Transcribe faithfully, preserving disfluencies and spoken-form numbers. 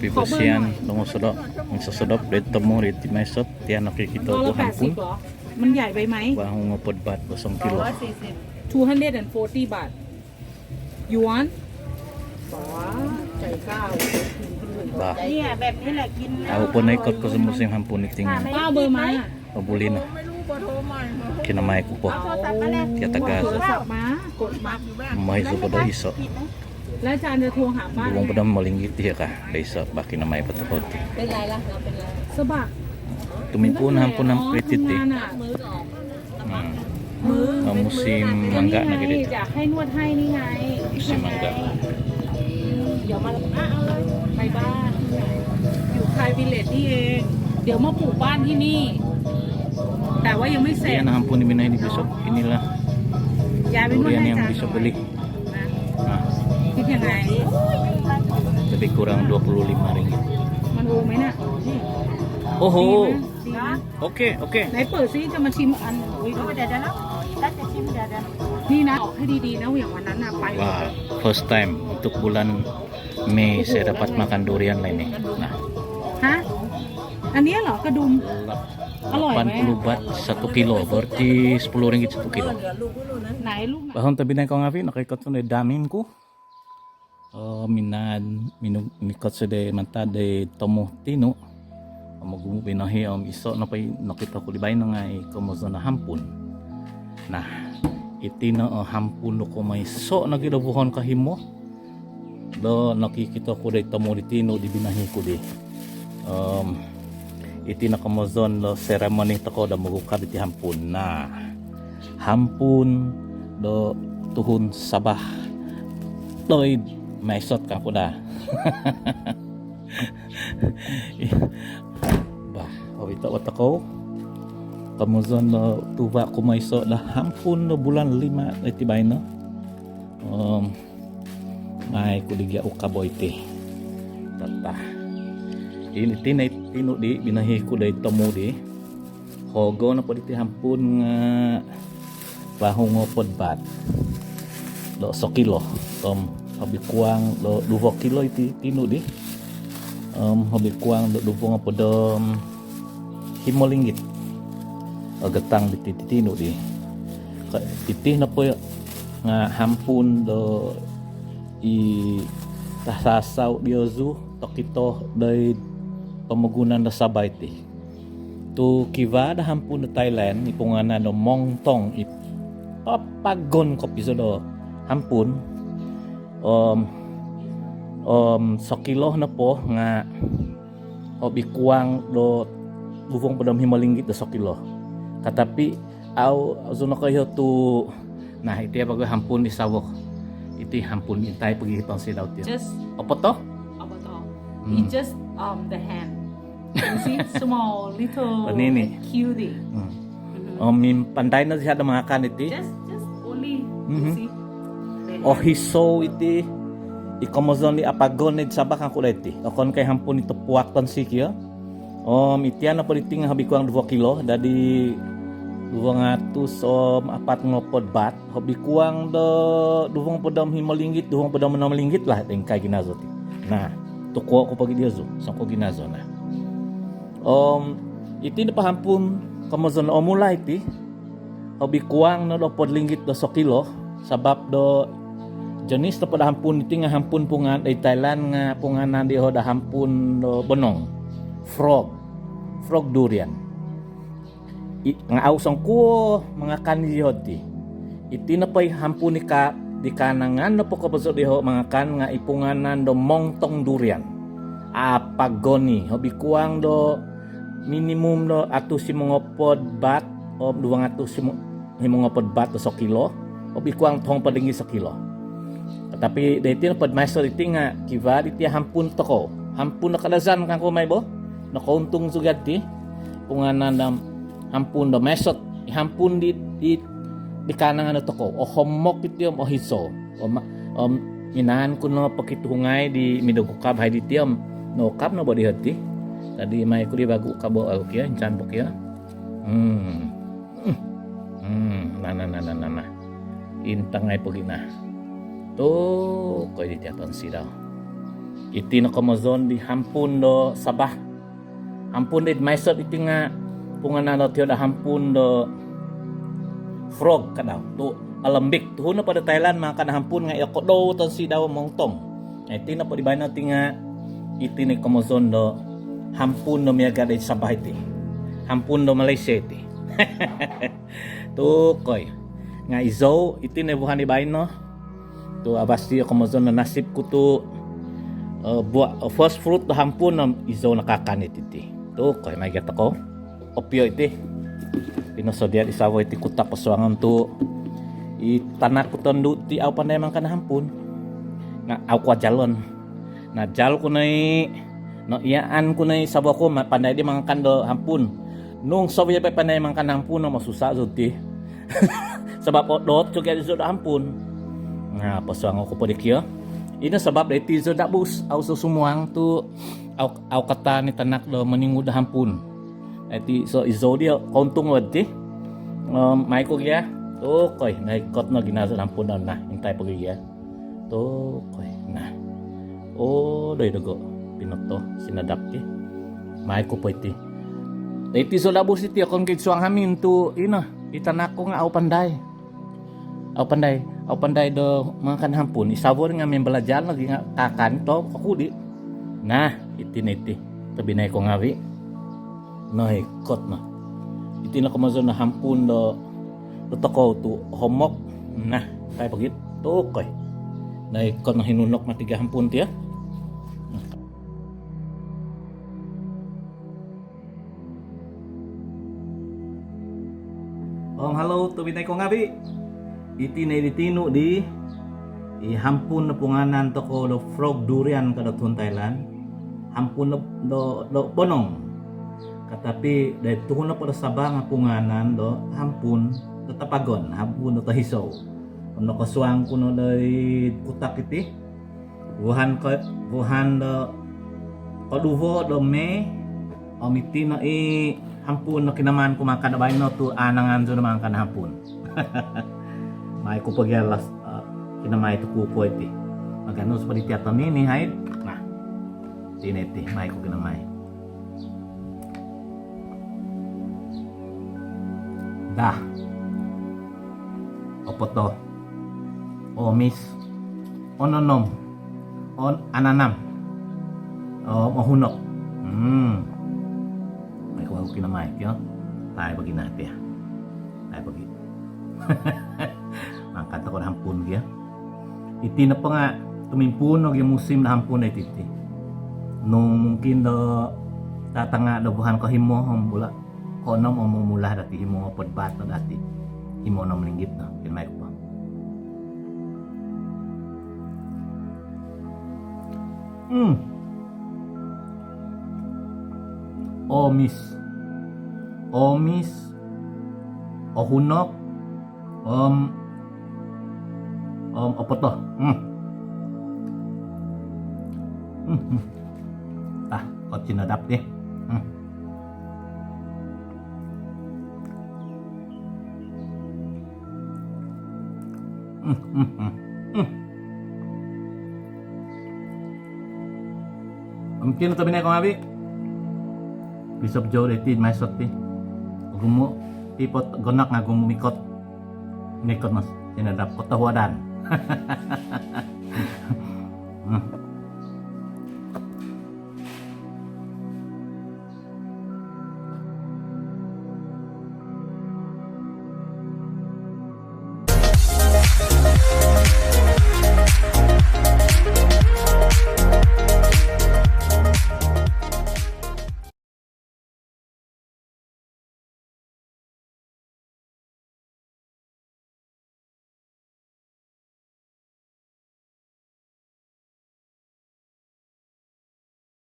Pibasian, dongosodop, mongsosodop doid tomu diti Mae Sot, tia nokikito ku hampun. มันใหญ่ไปไหม Vahu ngopod baht do songkilo. สองร้อยสี่สิบ บาท หยวน Bah. เนี่ย แบบนี้แหละ กิน Au po noikot ko sumusim hampun iti nga. ป้าเบอร์มา Obuli no. Kinamai ku po. เอาโทรศัพท์มาเลย Tia tagazo. โทรศัพท์มา กดมา Momohi zou po do iso. แล้วอาจารย์จะโทรหาป้า Duvo ngopod om himo linggit iti ka do iso, bah, kinamai po tokou ti. เป็นไรล่ะ เราเป็นไร สะบัก Tumimpuun no hampun om iti ti. อืม Musim mangga nogi diti. อยากให้นวดให้นี่ไง Musim mangga. เดี๋ยวมา ไปบ้านที่ไหน อยู่คายวิลเลจนี่เอง เดี๋ยวมาปลูกบ้านที่นี่ แต่ว่ายังไม่เสร็จ Iti no hampun di binahi di Bisop. Inilah ย้ายไปนวดให้อาจารย์หน่อย durian yang Bisop beli. Nah. คิดยังไง Lebih kurang dua puluh lima ringgit. มันโอไหมน่ะ Oho. ดีไหม Oke, oke. ไหนเปิดซิ จะมาชิมอัน อุ้ย เดี๋ยวๆๆ นี่นะ บอกให้ดีๆนะ อย่างวันนั้นน่ะ ไป Wah, first time untuk bulan Mei saya dapat makan durian lah ini. Nah. ฮะ อันเนี้ยเหรอ กระดุม อร่อยไหม Lapan puluh baht satu kilo, berarti sepuluh ringgit satu kilo. ไหนลูก Bah, om tobpinai ko ngaavi', nokoikot zou doid hamin ku. Om minaan, minu-, minikot zou doid mantad doid tomu tinu. Om ogumu' binahi om iso nopo i nokito ku di baino nga i komozon do hampun. Nah, iti no o hampun do kumoiso nogi do vuhon kohimo do nokikito ku doid tomu di tinu di binahi ku di. Om iti no komozon do seremoni tokou do mogukab iti hampun. Nah, hampun do tuhun Sabah doid Mae Sot kangku daa. Bah, ovito' bo tokou. Komozon do tuva' kumoiso do hampun do bulan lima iti baino. Om mai ku di gia ukabo iti. Tata. Iti no i tinu di binahi ku doid tomu di. Hogo nopo diti hampun nga vahu ngopod baht do sokilo. Om hobi kuang do duvo kilo iti tinu di. Om hobi kuang do duvo ngopod om himo linggit o gatang diti tinu di. Ka-, iti nopo nga hampun do i tasasau diozu tokito doid pomogunan do Sabah iti. Tu kivaa do hampun do Thailand i pungaanan do mongtong, i papagon kopizo do hampun. Om, om sokilo nopo nga hobi kuang do duvo ngopod om himo linggit do sokilo. Katapi au zou nokoiho tu, nah, iti abagu hampun di sawok. Iti hampun intai pogi hiton sidau ti. Just opoto? Opoto. Hmm. It just, um, the hand. You see, small, little, Panini. Cutie. Hmm. Mhm. Om mimpantai no sihat do mangakan iti. Just, just only, you see. The hand. Ohiso iti, i komozon di apagon id Sabah kangku daa iti. Okon ko i hampun i topuak tonsi kio. Om iti nopo diti nga hobi kuang duvo kilo, dadi duvo ngatus om apat ngopod baht. Hobi kuang do duvo ngopod om himo linggit, duvo ngopod om onom linggit lah, ingkaa ginazo ti. Nah, tukuo ku pogi diozu, songkuo ginazo, nah. Om iti nopo hampun komozon omulai ti, hobi kuang no do opod linggit do sokilo, sabap do jenis nopo do hampun iti nga hampun pungaan doid Thailand nga pungaanan dioho do hampun do bonong. Frog. Frog durian. I, nga au songkuo mangakan dioho ti. Iti nopo i hampun di ka-, di kaanangan nopo koboso dioho mangakan nga i pungaanan do mongtong durian. Apagon i, hobi kuang do minimum do atus himo ngopod baht, om duvo ngatus himo, himo ngopod baht do sokilo, hobi kuang tohu ngopod linggit sokilo. Tapi doiti nopo id Mae Sot diti nga kivaa diti hampun tokou. Hampun do Kadazan kangku mai bo. Nokountung zou gia ti. Pungaanan do hampun do Mae Sot. I hampun di, di, di kaanangan do tokou. Ohomok iti om ohiso. Om, om minaan ku no pokituhungai di midogukab hai diti om noukab no bo dioho ti. Dadi mai ku di vagu ukabo au kio, insan po kio. Hmm. Hmm. Nah, nah, nah, nah, nah, nah. Intangai pogi nah. Tu, koi di tiaton sidau. Iti no komozon di hampun do Sabah. Hampun di Mae Sot iti nga' punganan do tio do hampun do frog kadau. Tu' alambik. Tuhun nopo do Thailand mangakan hampun nga' iyo kodou tonsi dau mongtong. Nga' iti nopo di baino ti nga' iti no komozon do hampun do miaga' di Sabah iti. Hampun do Malaysia iti. Tukoi. Nga' izou iti no buhan di baino. Tu' abasi o komozon do nasib ku tu', eh, buah, eh, first fruit do hampun om izou nakaakan iti ti. Tukoi, mai gia tokou. Opio iti. Pinosodia di savo iti kutak posuangon tu' i tanak ku tondu' ti au pandai mangakan hampun. Nga' au ku ajalon. Najal ku no i, noiaan ku no i savo ku, ma-, pandai di mangakan do hampun. Nung savo po pandai mangakan hampun, no, mosusa zou ti. Sabab odot juga izo do hampun. Nga' posuango ku po di kio. Ino sabab do iti izo dabus, au zou sumuang tu' au, au kataan i tanak do moningu do hampun. Iti so izo dio kountung wad ti. Om, mai ku gia. Tukoi, naikot no ginazo do hampun do, nah, intai pogi gia. Tukoi, nah. Oo, doi dogo. Pinoto, sinadap ti. Mai ku po iti. Iti so dabus iti, okon ko' id suang hamin tu' ino, i tanak ku nga' au pandai. Au pandai, au pandai do mangakan hampun. I savo nga' mimbalajar lagi nga' kaakan to, kokudi. Nah, iti no iti. Tobinai ko ngaavi'. Naikot no. Iti no komozon do hampun do, do tokou tu' homok. Nah, kai pogi. Tukoi. Naikot no hinunok mati gia hampun ti, ya. Om halo, tobinai ko ngaavi'. Iti no i di tinu' di, i hampun do punganan tokou do frog durian ka do tuhun Thailand. Hampun do, do, do bonong. Katapi dai tuhun nopo do Sabah nga' punganan do hampun do tapagon, hampun do tohisou. Om nokosuang ku no doi kutak iti. Vuhan ko, vuhan do koduvo do Mei, om iti no i hampun do kinaman ku mangakan do baino tu' aanangan zou do mangakan hampun. Mai ku pogi alas, eh, kinamai tu' kupo iti. Maganu sopodi ti ato nini haid. Nah. Iti no iti, mai ku kinamai. Dah. Opoto. Oomis. Ononom. On-, ananam. Oo, mohunok. Hmm. Mai ku kinamai kio. Tai pogi no iti, ya. Tai pogi. Mangakan tokou do hampun kio. Iti nopo nga' tumimpuun nogi musim do hampun dati ti. Nung mungkin do tatanga' do vuhan kohimo om bula' koonom om mumula dati himo ngopod baat no dati. Himo onom linggit no. Kinamai ku po. Hmm. Oomis. Oomis. Ohunok. Om, om, opoto. Hmm. Hmm, hmm. Ah, ot sinadap di. Hmm. Hmm, hmm, hmm. Hmm. Om kino tobinai ko ngaavi'. Bisop jou diti Mae Sot ti. Ogumu' ti pot gonak nga' ogumu' mikot. Mikot mas sinadap kotohuadan. Hmm.